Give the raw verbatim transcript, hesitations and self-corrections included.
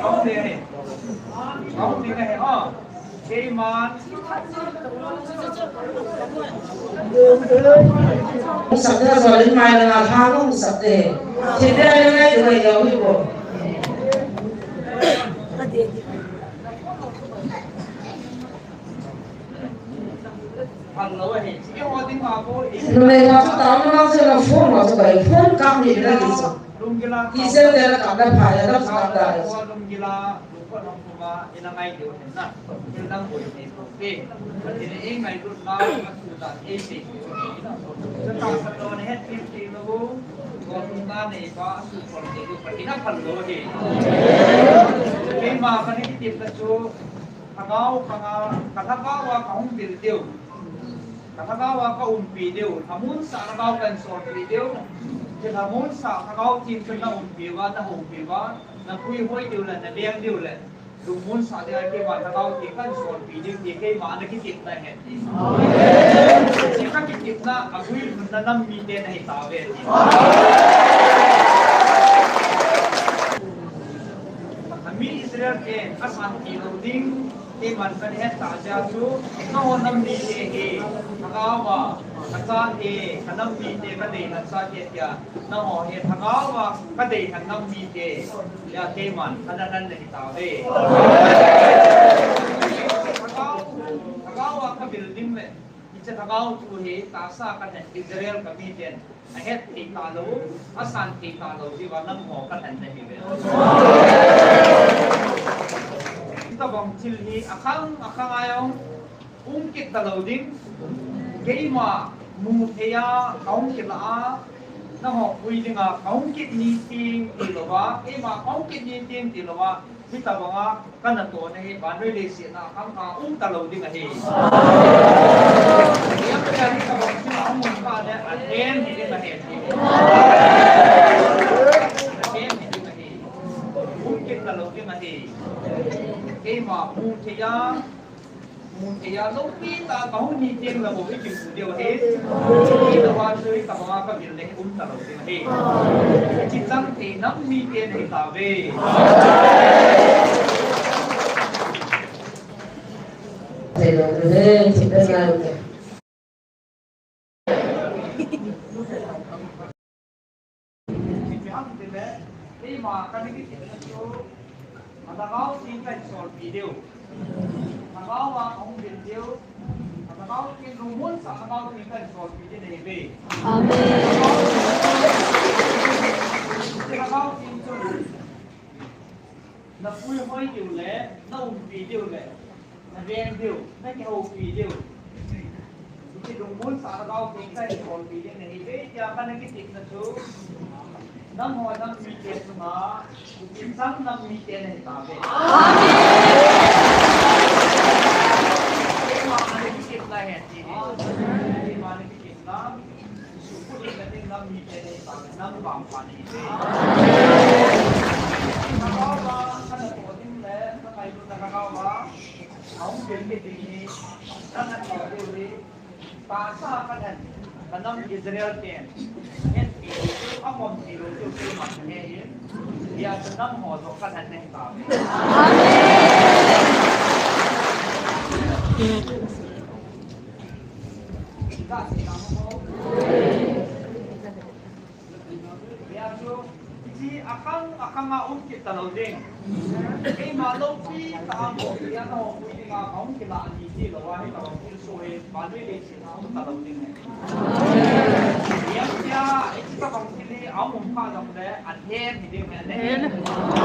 Hung ding ahi. Hung ding ahi, ah. Keiman. Hung sap te, jolin mai langa tha hung sap te. Thil te ai ngai tu ngai jao hi ko. Numei ho chu tao nau se la phone ho chu bai phone kap ni la ki chu. Ki se te la kap la pha ya la kap da. Keima kani kitepna chu, Lhagao, ka, ka lhagao a ka hung vil diu. Ka lhagao a ka umpi diu. Lhamonsah lhagao kan solpi diu. Thil lhamonsah Lhagao Theng chun na umpi uva, na houpi uva, na puihoi diu le, na veng diu le. Lungmonsah dia keima Lhagao Theng kan solpi diu ti keima ana kitepna ahi. Hiche ka kitepna a guilhunna nam mite nahi tauve ti. Ami Israel te asanpeh lou ding, keiman kahet tah jeh chu, nangho nam mite hi, Lhagao a, kachate, kanam mite, kadeilhen chate tia, nangho hi Lhagao a, kadeilhen nam mite, tia keiman kalhenlhen nahi tauve. Lhagao, Lhagao a kavil ding le, hiche Lhagao thu hi tahsa kalhen Israel kamiten ahet thei talou, asan thei talou diuva nangho kalhen nahiuve. Hitobang thil hi akhang akhang a jong hung kit talou ding, keima mu thei a kahung kilah a, nangho pui dinga kahung kit ni ting tilouva, keima kahung kit ni ting tilouva, hitobanga kanatohna hi vannoi leiset a khang kha um talou ding ahi. Hiche hitobang thil a um kha le, ahen hiding ahi. Ahen hiding ahi. Um kit talou ding ahi. Keima mu thei a, Mu thei a, loupi tah a kahung ni teng le bou ikimu diu ahi. Hiche tobang chu hitobanga kavil le um talou ding ahi. Hiche chang thei nam mite nahi tauve. Thei lou ding ahi, thei lou ding ahi. Ipi ham itile, keima kani kitepna chu, Lhagao Theng kahin solpi diu. Lhagao a kahung vil diu. Lhagao Theng, lungmonsah Lhagao Theng kahin solpi diu ahi ve. Amen. Lhagao Theng chu, na puihoi diu le, na umpi diu le, na veng diu, na kihoupi diu. Hiche lungmonsah Lhagao Theng kahin solpi ding nahi ve tia kana kitepna chu, nangho nam mite chunga, Kuki chang nam mite nahi tauve. Amen. Keima ana kitepna ahi ti. Keima ana kitepna. Sukul in ka ding nam mite nahi tauve, nam vangpha nahi tauve. Lhagao a, kana toh ding le, ka ngailutna Lhagao a, ahung pen kit ding hi, kana toh ding hi, tahsa a kalhen, ka nam Israel ten, het pi, akhom pi lou chu, chu man he in, hijeh chun nangho joh kalhen nahi tauve. Amen. Hijeh chun, hiche akhang akhang a um kit talou ding. Keima loupi tah a bou, hia nahung pui dinga kahung kilah ni tilouva, hitobang thilsoh hi vannoi leiset a um talou ding ahi. Hijeh chun, hitobang thil hi aum um kha jongle, ahen hiding ahi.